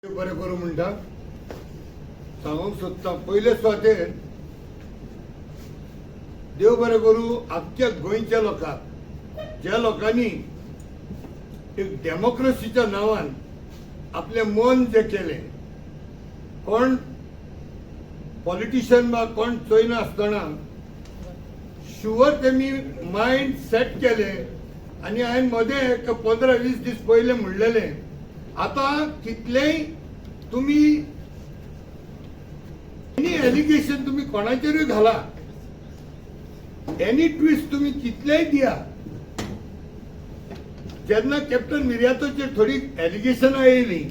बरें करूं म्हणटा, सांगूंक सोदता. पयले सुवातेर देव बरें करूं आख्ख्या गोंयच्या लोकांक, ज्या लोकांनी एक डेमोक्रेसीच्या नांवान आपलें मन जें केलें, कोण पॉलिटिशियन वा कोण चोयनासतना शुअर तेमी मायंड सेट केलें. आनी हांवें मदें एक 15-20 दीस पयलें म्हणलेलें, आतां कितलेंय तुमी एनी एलिगेशन तुमी कोणाचेरूय घाला, एनी ट्विस्ट तुमी कितलेय दिया, जेन्ना कॅप्टन विर्यातोचेर थोडी एलिगेशनां येयलीं,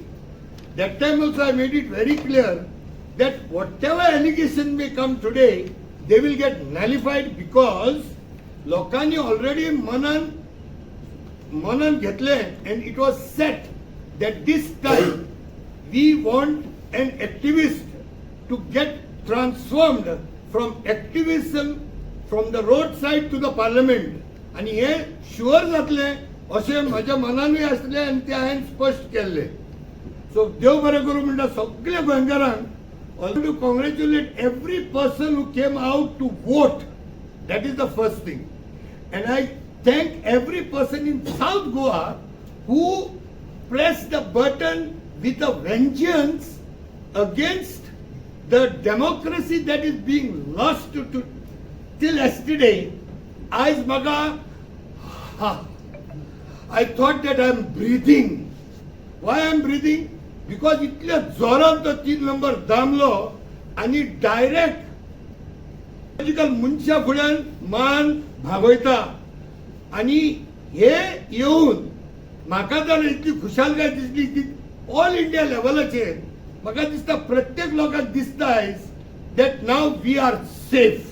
that time also I made it very clear that whatever allegation may come today, they will get nullified, because लोकांनी ऑलरेडी मनान मनान घेतलें and it was set that this time we want an activist to get transformed from activism from the road side to the parliament. आनी हे sure जातलें अशें म्हज्या मनानूय आसलें आनी तें हांवें स्पश्ट केल्लें. सो देव बरें करूं म्हणटा सगल्या गोंयकारांक. Also to congratulate every person who came out to vote. That is the first thing. And I thank every person in South Goa who pressed the button with a vengeance against the democracy that is being lost to till yesterday. आयज म्हाका, I thought that I am breathing. Why I am breathing? Because इतल्या जोरान तो 3 number दामलो आनी direct मनशा फुड्यान मान भागयता. आनी हे येवन म्हाका तर इतली खुशालकाय दिसली की ऑल इंडिया लेवलाचेर म्हाका दिसता प्रत्येक लोकांक दिसता आयज that now we are safe,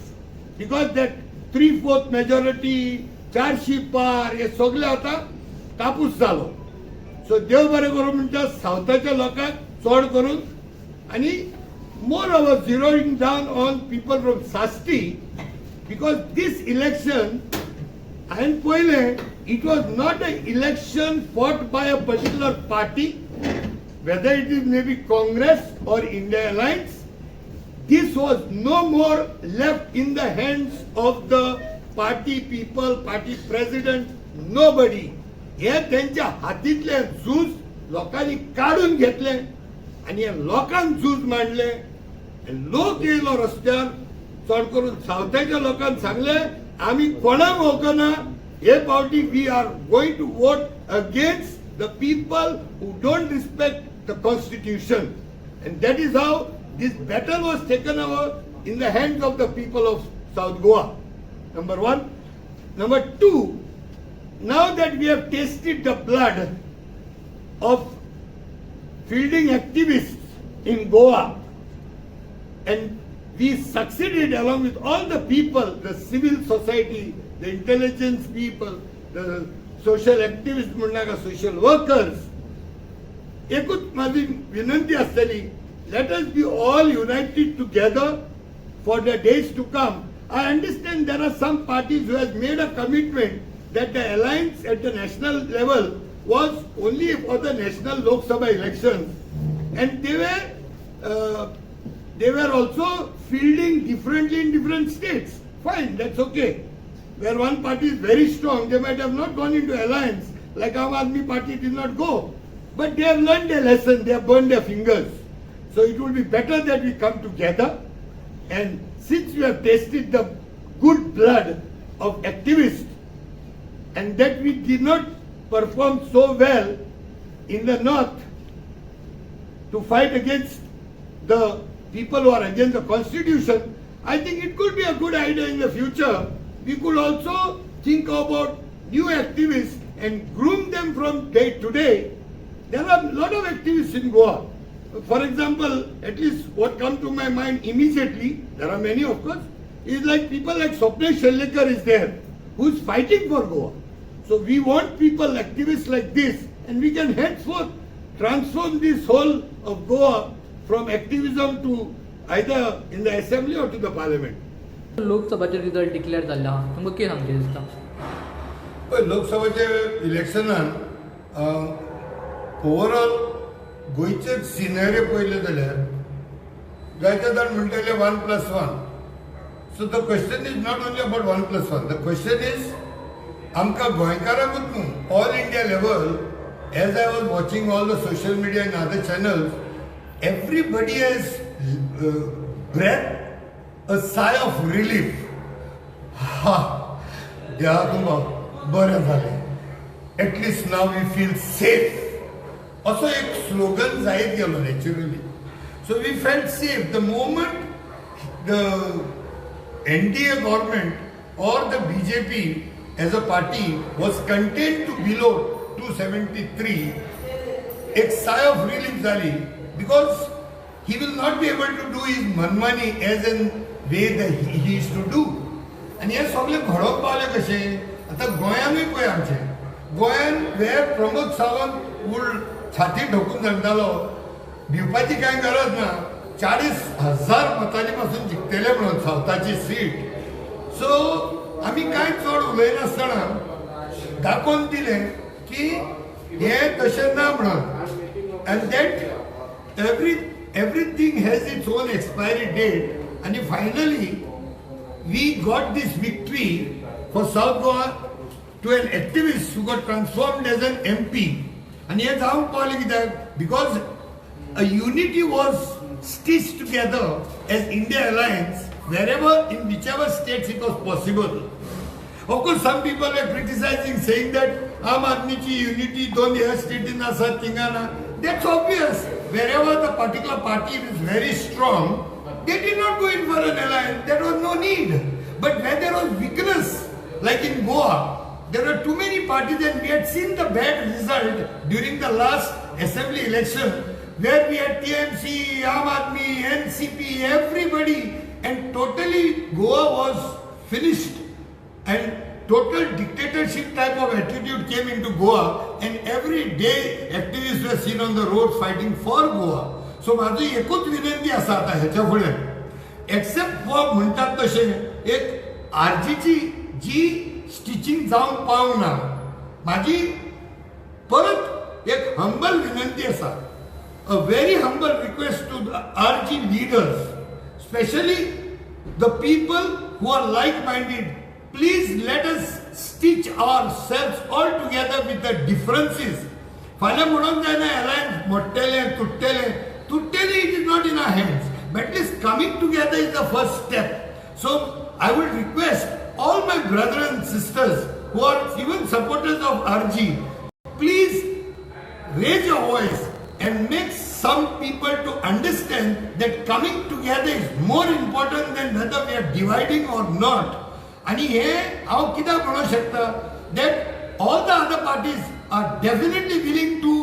because that three fourth majority, 400 पार, हे सगळे आतां कापूस जालो. सो देव बरें करूं म्हणटा सावथाच्या लोकांक चड करून, आनी more our zeroing down on people from Sashti, because this election हांवें पळयलें, it was not a election fought by a particular party, whether it is maybe Congress or India Alliance. This was no more left in the hands of the party people, party president, nobody. हे त्यांच्या हातीतले झूज लोकांनी काडून घेतले आणि हे लोकांक झूज मांडले आनी लोक येयलो रस्त्यार. चड करून सावथाच्या लोकांक सांगले, आमी कोणाक वळखना, हे फावटी we are going to vote against the people who don't respect the constitution. And that is how this battle was taken over in the hands of the people of South Goa. Number one. Number two, now that we have tasted the blood of fielding activists in Goa, and we succeeded along with all the people, the civil society, the intelligence people, the social activists म्हणनाका, social workers. एकूच माझी विनंती आसतली, let us be all united together for the days to come. I understand there are some parties who has made a commitment that the alliance at the national level was only for the national Lok Sabha elections, and they were also fielding differently in different states. Fine, that's okay. Where one party is very strong, they might have not gone into alliance, like Aam Aadmi Party did not go. But they have learned their lesson, they have burned their fingers. So it will be better that we come together. And since we have tasted the good blood of activists, and that we did not perform so well in the north to fight against the people who are against the constitution, I think it could be a good idea in the future. We could also think about new activists and groom them from day to day. There are a lot of activists in Goa. For example, at least what come to my mind immediately, there are many, of course, is like people like Swapnesh Sherlekar is there, who is fighting for Goa. So we want people, activists like this, and we can henceforth transform this whole of Goa from activism to either in the assembly or to the parliament. लोकसभाचे result declare जाल्ले आहा, तुमकां कितें सांगचें दिसता? पळय, लोकसभाच्या इलेक्शनान overall गोंयचे scenery पळयलें जाल्यार जायते जाण म्हणटले 1+1. So the question is not only about 1+1. The question is आमकां गोंयकारांकूच न्हू, all India level, as I was watching all the social media and other channels, everybody has breathed a sigh of relief. हा देवा तुमकां बरें जालें, at least now we feel safe, असो एक slogan जायत गेलो naturally. So we felt safe the moment the NDA government or the BJP as a party was contained to below 273, एक साय ऑफ रिलीफ जाली, because he will not be able to do his मनमानी as an way the he is to do. आनी हें सगळें घडोवंक पावलें कशें? आतां गोंयानूय पळय, आमचें गोंयान वेर प्रमोद सावंत उल छाती ठोकून सांगतालो भिवपाची कांय गरज ना, 40,000 मतांनी पासून जिखतले म्हणून सावथाची सीट. सो आमी कांय चड उलयनासतना दाखोवन दिलें की हें तशें ना म्हणून. And that everything has its own expiry date. आनी finally we got this victory for South Goa to an activist who got transformed as an MP. आनी हें जावंक पावलें कित्याक? Because a unity was stitched together as India Alliance wherever, in whichever states it was possible. Of course, some people were criticizing, saying that Aam Aadmiची unity दोन ह्या स्टेटीन आसा, थिंगा ना. That's obvious. Wherever the particular party is very strong, they did not go in for an alliance. There was no need. But where there was weakness, like in Goa, there were too many parties and we had seen the bad result during the last assembly election, where we had TMC, Aam Aadmi, NCP, everybody, and totally Goa was finished. And total dictatorship type of attitude came into Goa, and every day activists were seen on the road fighting for Goa. So म्हाजी एकूच विनंती आसा आतां हेच्या फुडें, except for म्हणटात तशें एक आरजीची जी स्टिचींग जावंक पावंक ना, म्हाजी परत एक हंबल विनंती आसा, a very humble request to the RG leaders, specially the people who are like minded, please let us stitch ourselves all together with the differences. फाल्यां म्हणूंक जायना alliance मोडटेलें, तुट्टेलें. तुट्टेलें it is not in our hands, but at least coming together is the first step. So I would request all my brothers and sisters who are even supporters of RG, please raise your voice and make some people to understand that coming together is more important than whether we are dividing or not. आनी हे हांव कित्याक म्हणूंक शकता, that all the other parties are definitely willing to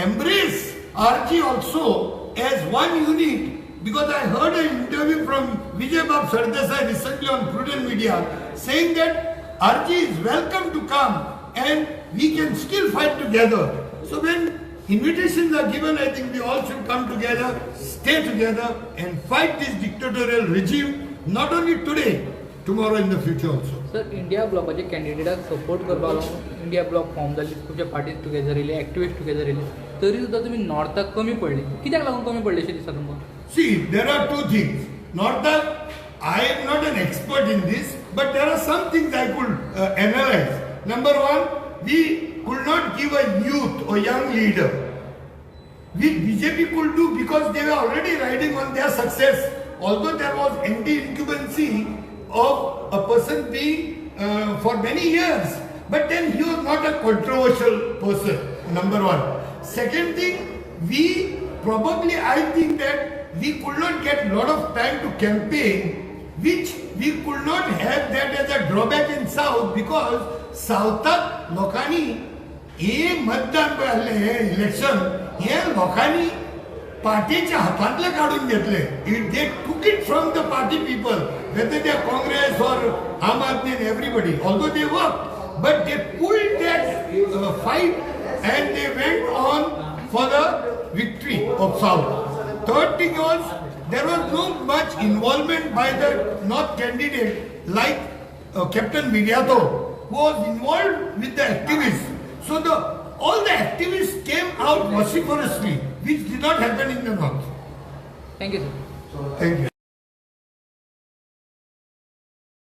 embrace RG also as one unit, because I heard an interview from Vijay Bab Sardesai recently on Prudent Media saying that RG is welcome to come and we can still fight together. So when invitations are given, I think we all should come together, stay together and fight this dictatorial regime, not only today, tomorrow in the future also. Sir, India ब्लॉकाचे कॅन्डिडेटाक support करपाक लागून India block form जाली, खुबशे parties together येयले, activist together येयले, तरी सुद्दां तुमी नॉर्थाक कमी पडले. कित्याक लागून कमी पडले अशें दिसता तुमकां? See, there are two things. Not that I am not an expert in this, but there are some things I could analyze. Number one, we could not give a youth or young leader, which BJP could do because they were already riding on their success. Although there was anti-incumbency of a person being for many years, but then he was not a controversial person, number one. Second thing, we probably, I think that we could not get lot of time to campaign, which we could not have that as a drawback in South, because Southaक लोकांनी हे मतदान पळय आसलें, हें election हे लोकांनी पार्टीच्या हातांतले काडून घेतले. It they took it from the party people, whether they are Congress or Aam Aadmi and everybody, although they work, but they pulled that fight and they went on for the victory of South. Third thing was, there was no much involvement by the North candidate like Captain Viriato, who was involved with the activists. So the All the activist came out vociferously, which did not happen in the north. Thank you sir. Thank you.